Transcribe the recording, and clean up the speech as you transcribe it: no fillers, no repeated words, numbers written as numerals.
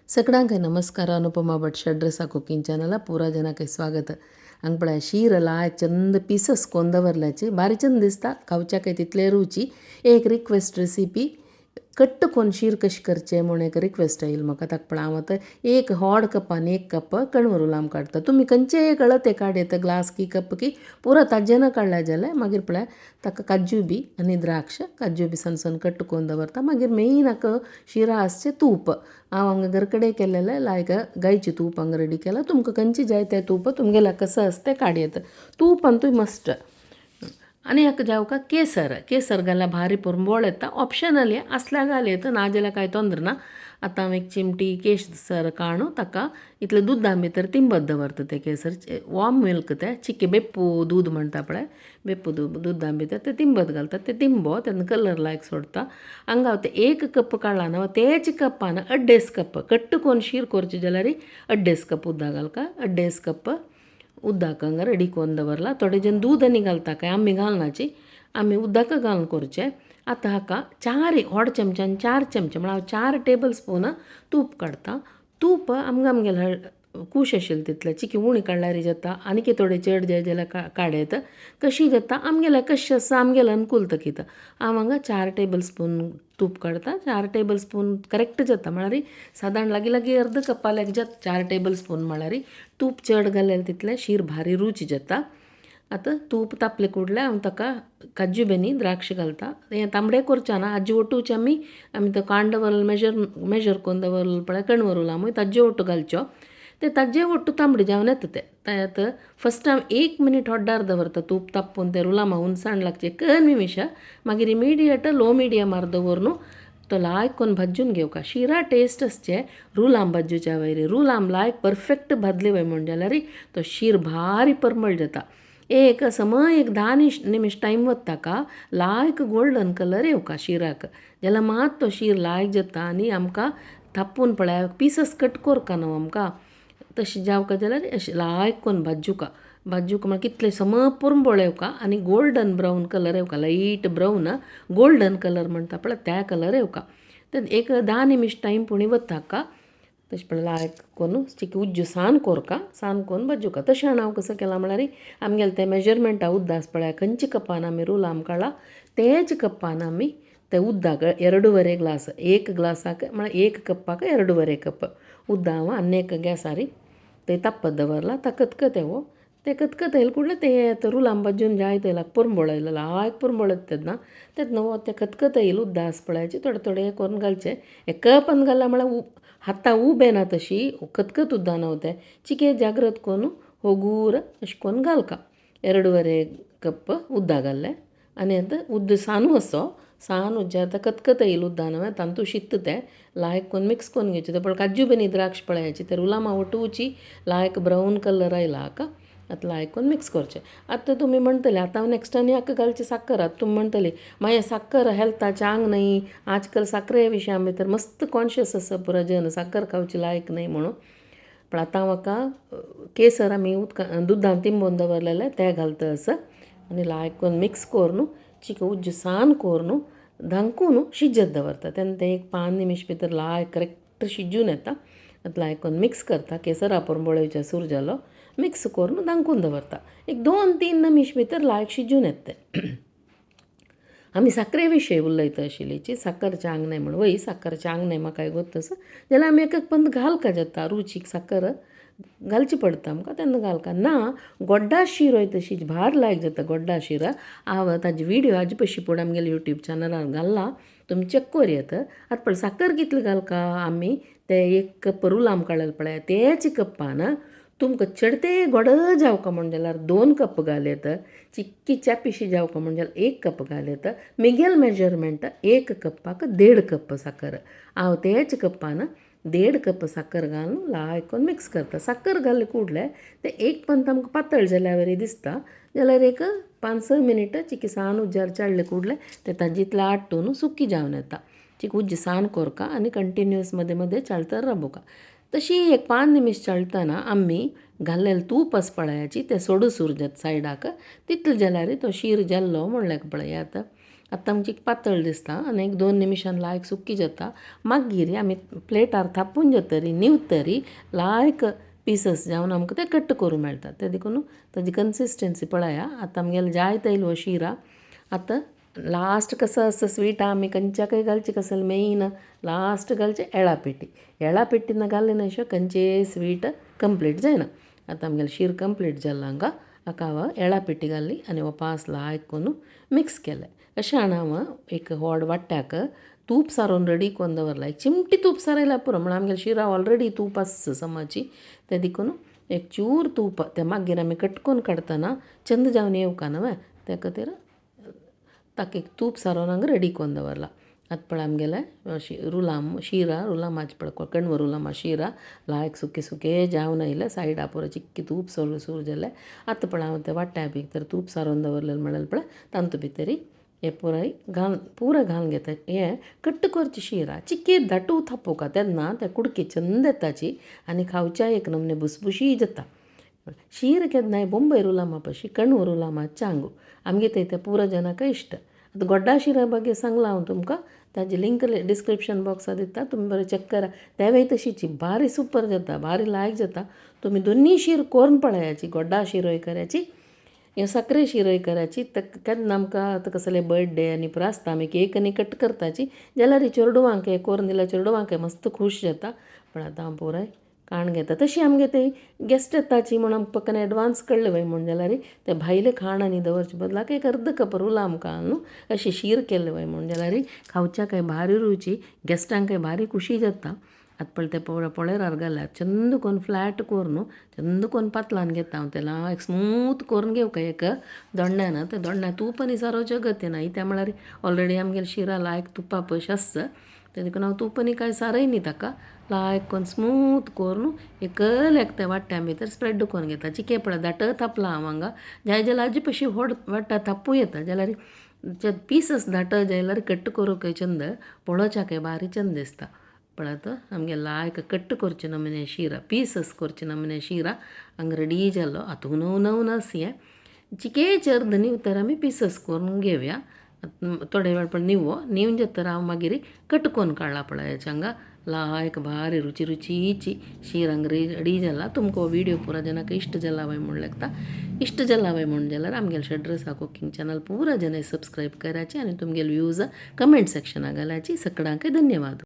सगळ्यांक नमस्कार. अनुपमा भट षड्रसा कुकिंग चॅनला पुरा जनाक स्वागत. हांगा पळय शीर लायक चंद पिसस कोन्न दवरल्याची बारी चंद दिसता, खावच्याकय तितले रुची. एक रिक्वेस्ट रेसिपी कट्ट कोन्न शीर कशें करचें म्हूण एक रिक्वेस्ट आयली म्हाका. ताका पळय हांव आतां एक होड कपान एक कप कणवरुलाम काडटा. तुमी खंयचेय कळते काड येता, ग्लास की कप की पुरो ताज्जें ना काडल्या जाल्यार मागीर पळय ताका काजू बी आनी द्राक्ष काजू बी सन्न सन्न कट्ट करून दवरता. मागीर मेन हाका शिरा आसचें तूप. हांव हांगा घर कडेन केलेलें लायक गायचें तूप हांगा रेडी केलां. तुमकां खंयचें जाय तें तूप तुमगेल्या कसो आसा तें काड येता. तूप आनी तुय मस्ट. आनी हाका जावका केसर. केसर घाल्यार भारी पुरंबोळ येता. ऑप्शनल आसल्यार घाल येता, ना जाल्यार कांय तोंदर ना. आतां हांव एक चिमटी केसर काडून ताका इतले दुदा भितर तिंबत दवरता. तें केसर वॉर्म मिल्क, तें चिके बेप्पू दूद म्हणटा पळय, बेप्पू दुदा भितर तें तिंबत घालता. तें तिंबो तेन्ना कलर लायक सोडटा. हांगा हांव तें एक कप काडला न्हू, तेच कपान अड्डेस कप कट्ट कोन्न शीर करचें जाल्यार अड्डेस कप उदक घालका. अड्डेस कप उदक हांगा रेडी करून दवरला. थोडे जण दूद आनी घालता, काय आमी घालनाची, आमी उदक घालून करचें. आतां हाका चार व्हड चमच्यान 4 चमचे म्हळ्यार हांव 4 टेबल स्पून तूप काडटा. तूप आमकां आमगेले कूश आशिल्लें तितलें चिकी उणी काडल्यार जाता, आनीक थोडे चड जाय जाल्यार काड येता, कशी जाता आमगेलें कशें आसा आमगेलें अनुकूल कितें. हांव हांगा 4 टेबल स्पून तूप काडटा. 4 टेबल स्पून करेक्ट जाता, म्हळ्यार सादारण लागीं लागीं अर्द कपाल्याक जाता 4 टेबल स्पून. म्हळ्यार तूप चड घालें तितलें शीर भारी रूच जाता. आतां तूप तापले कुडलें हांव ताका काजू बेनी द्राक्ष घालता. हें तांबडे करचें ना, आजी ओटूचे आमी आमी तो कांड दवरलें मेजर मेजर करून दवरलें पळय कणवरुलामूय ताज्जे ओटू घालच्यो. ते ताज्जे ओट्टू तांबडे जावन येता. ते आतां फस्ट हांव 1 मिनीट होड्डार दवरता तूप तापून ते रुलामा हुनसाण लागचे एक निमिश. मागीर इमिडिएट लो मिडियमार दवर न्हू तो लायक कोन्न भाजून घेवका. शिरा टेस्ट आसचे रुलाम भाजूच्या वयर. रुलाम लायक परफेक्ट भाजले वय म्हण जाल्यार तो शीर भारी परमळ जाता. एक समय एक 10 निमिश टायम वता ताका लायक गोल्डन कलर येवका शिराक, जाल्यार मात तो शीर लायक जाता. आनी आमकां थापून पळय पिसस कट करका न्हू आमकां तशें जावका जाल्यार अशें लायक कोन्न भाजुका. भाजुका म्हळ्यार कितले सम पुरंबळ येवका आनी गोल्डन ब्रावन कलर येवका, लायट ब्रावन गोल्डन कलर म्हणटा पळय त्या कलर येवका. तर एक 10 निमिश टायम पुणी वता हाका. तशें पळय लायक कोन्न चिकी उज्जू सान कोरका, सान कोन्न भाजुका. तशें हांव कसो केलां म्हळ्यार आमगेलें तें मेजरमेंटा उद्द आसा पळय, खंयच्या कपान आमी रुलाम काडला तेच कपान आमी ते उदक 2.25 ग्लास, एक ग्लासाक म्हळ्यार 1 कप्पाक 2.25 कप उद्द हांव आनी एक गॅसार ते तापत दवरला. ता कतकत येवो ते कतकत येयले कुडले ते रुलाम भाजून जाय तेलाक पुरंबळ येयलो लायक पुरंबळ येता तेन्ना तेन्ना हो ते कतकत येयले उद्द आसा पळयाचे थोडे थोडे करून घालचे. एक कपान घालना म्हळ्यार हाता उबें ना तशी कतकत उद्दा न्हू तें चिके जाग्रत कोन्न होगूर अशें कोन्न घालका. 2.25 कप उद्दा घाल्लें आनी आतां उद्द सानू आसो सान उज्ज आतां कतकत येयले उद्दा न्हू तातूंत शित्त तें लायक कोन्न मिक्स कोन्न घेवचें. तें पळय काजू बेनी द्राक्ष पळयाची ते रुलामा वटुची लायक ब्रावन कलर आयला हाका. आतां लायक कोन्न मिक्स करचें. आतां तुमी म्हणटले आतां हांव नेक्स्ट आनी हाका घालचें साकर. आतां तुमी म्हणटली मागीर साकर हेल्थाच्या आंग न्हय, आजकाल साकरे विशया भितर मस्त कॉन्शियस आसा पुरो जन, साकर खावची लायक न्हय म्हणून. पण आतां हांव हाका केसर आमी उदका दुदान तिंबोवन दवरलेलें तें घालता आसा आनी लायक कोन्न मिक्स कोरून चिके उज्ज सान कोरून धांकून शिजत दवरता. तेन्ना तें एक 5 निमिश भितर लायक करेक्ट शिजून येता. आतां लायक कोन्न मिक्स करता. केसरा पुरंबळेच्या सूर जालो मिक्स करून धांकून दवरता. एक 2-3 निमिश भितर लायक शिजून येता तें. आमी साकरे विशय उलयता आशिल्लीची साकर चांग न्हय म्हण, वय साकर चांग न्हय म्हाकाय गोत्त आसा. जाल्यार आमी एक एक पंद घालका जाता, रुचीक साकर घालची पडटा आमकां तेन्ना घालका ना. गोड्डा शिरोय तशीच भार लायक जाता गोड्डा शिरो. हांव ताजी विडियो हाजे पशी पूण आमगेले युट्यूब चॅनलार घाल्ला, तुमी चॅक कोर येता. आतां पळय साकर कितली घालका आमी ते 1 कप रुलाम काडलेले पळय तेच कप्पान तुमकां चडते गोड जावका म्हण जाल्यार 2 कप घाल येता, चिक्की च्यापिशी जावका म्हण जाल्यार 1 कप घाल येता. मिगेल मेजरमेंट 1 कप्पाक 1.5 कप साकर. हांव तेच कप्पान 1.5 कप साकर घालून लायक कोन्न मिक्स करता. साकर घाल्ले कुडले ते एक पंत आमकां पातळ जाल्या वरी दिसता, जाल्यार एक 5-6 मिनटां चिकी सान उज्जार चाळ्ळे कुडले ते ताजे आट्टून सुकी जावन येता. चिक उज्ज सान कोरका आनी कंटिन्युअस मदें मदें चाळतर राबोवका. तशी एक 5 निमिश चाळटना आमी घाल्लेलें तूप आसा पळयाची तें सोडू सूर जाता सायडाक, तितलें जाल्यार तो शीर जाल्लो म्हणल्यार पळयात. आतां आमची पातळ दिसता आनी एक 2 निमिशान लायक सुकी जाता. मागीर आमी प्लेटार थापून जातरी न्हिवतरी लायक पिसस जावन आमकां ते कट करूंक मेळटा ते देखून ताजी कन्सिस्टन्सी पळया. आतां आमगेले जायत आयलो शिरा. आतां लास्ट कसो आसा स्वीट आमी खंयच्याकय घालची कसली मेन लास्ट घालचे येळां पेटी. येळां पेटी ना घाली ना खंयचेय स्वीट कंप्लीट जायना. आतां आमगेलें शीर कंप्लीट जालां हांगा. हाका हांव येळां पेटी घाली आनी हो पास लायक करून मिक्स केलें. अशें जाणा हांव एक व्हड वाट्याक तूप सारोवन रेडी करून दवरलां. एक चिमटी तूप सारयल्यार पुरो म्हळ्यार आमगेले शिरा ऑलरेडी तूप आसता समाची तें देखून एक चूर तूप तें मागीर आमी कट करून काडटना चंद जावन येवका न्हू त्या खातीर ताका एक तूप सारोवन हांगा रेडी करून दवरलां. आतां पळय आमगेलें रुलाम शिरा रुलामाचे पळय कण्व रुलामा शिरा लायक सुके सुके जावन आयले सायडा पुरो चिक्की तूप सोर सूर जालें. आतां पळय हांव तें वाट्या भितर तूप सारोवन दवरलेलें म्हणलें पळय तातूंत भितरी हें पुराय घालून पुराय घालून घेता. हें कट्ट करचें शिरा चिके धाटू थापोवका तेन्ना ते कुडके चंद येताची आनी खावच्या एक नमने भुसभुशी जाता. शीर केन्नाय बोंबय रुलामा पशी कण्व रुलामा चांगू आमगे थंय ते पुरो जनाक इश्ट. आतां गोड्डा शिरा बगे सांगलां हांव तुमकां ताजी लिंक डिस्क्रिप्शन बॉक्सा दिता तुमी बरें चॅक करा. तेंवूय तशीची भारी सुपर जाता भारी लायक जाता. तुमी दोनी शीर कोरून पळयाची गोड्डा शिरोय कराची या साकरे शिरोय कराची. केन्ना आमकां आतां कसले बर्थडे आनी पुरो आसता आमी केक आनी कट करताची जाल्यार चेडवांक हें करून दिल्यार चेडवांक मस्त खूश जाता. पण आतां हांव पुराय काण घेता तशी आमगे थंय गॅस्ट येताची म्हूण आमकां पक्कन एडवांस कळ्ळें वय म्हूण जाल्यार ते भायलें खाण आनी दवरचे बदलाक एक अर्द कप रुलाम घालून अशी शीर केल्लें वय म्हूण जाल्यार खावच्याकय भारी रुची गॅस्टांकय भारी खुशी जाता. आतां पळय तें पळेरार घाल्यार चंद कोन्न फ्लॅट करून चंद कोन्न पातलान घेता हांव तें लायक स्मूथ करून घेवंक एक दोण्ण्यान ते दोण्ण्या तूप आनी सारोवचें गती ना कित्याक म्हळ्यार ऑलरेडी आमगेले शिरा लायक तुपा पयशे आसता तें देखून हांव तूप आनी कांय सारय न्ही ताका लायक करून स्मूथ करून एकल्याक त्या वाट्यां भितर स्प्रेड करून घेता. चिके पळय दाट थापलां हांव हांगा जाय जाल्यार हाजे पशी व्हड वाट्टा थापूं येता जाल्यार पिसस धाट जाल्यार कट करूंक चंद पळोवच्याकय बारी चंद दिसता. पळयात आमगे लायक कट करचे नमुने शिरा पिसस करचे नमुने शिरा हांगा रेडी जालो. आतां नव नव नास हें चिकेचे अर्द न्हिवतर आमी पिसस करून घेवया. थोडे वेळ पण न्हिवो न्हिवून जातर हांव मागीर कट करून काडला पळय हांगा लायक भारी रुची रुचीची शीर हांगा रेडी जाला. तुमकां हो व्हिडियो पुरा जनाक इश्ट जाला वय म्हूण लागता. इश्ट जाला वय म्हूण जाल्यार आमगेले षड्रसा कुकींग चॅनल पुरा जन सबस्क्रायब करायची आनी तुमगेले व्यूज कमेंट सेक्शनाक घालाची. सगळ्यांकय धन्यवाद.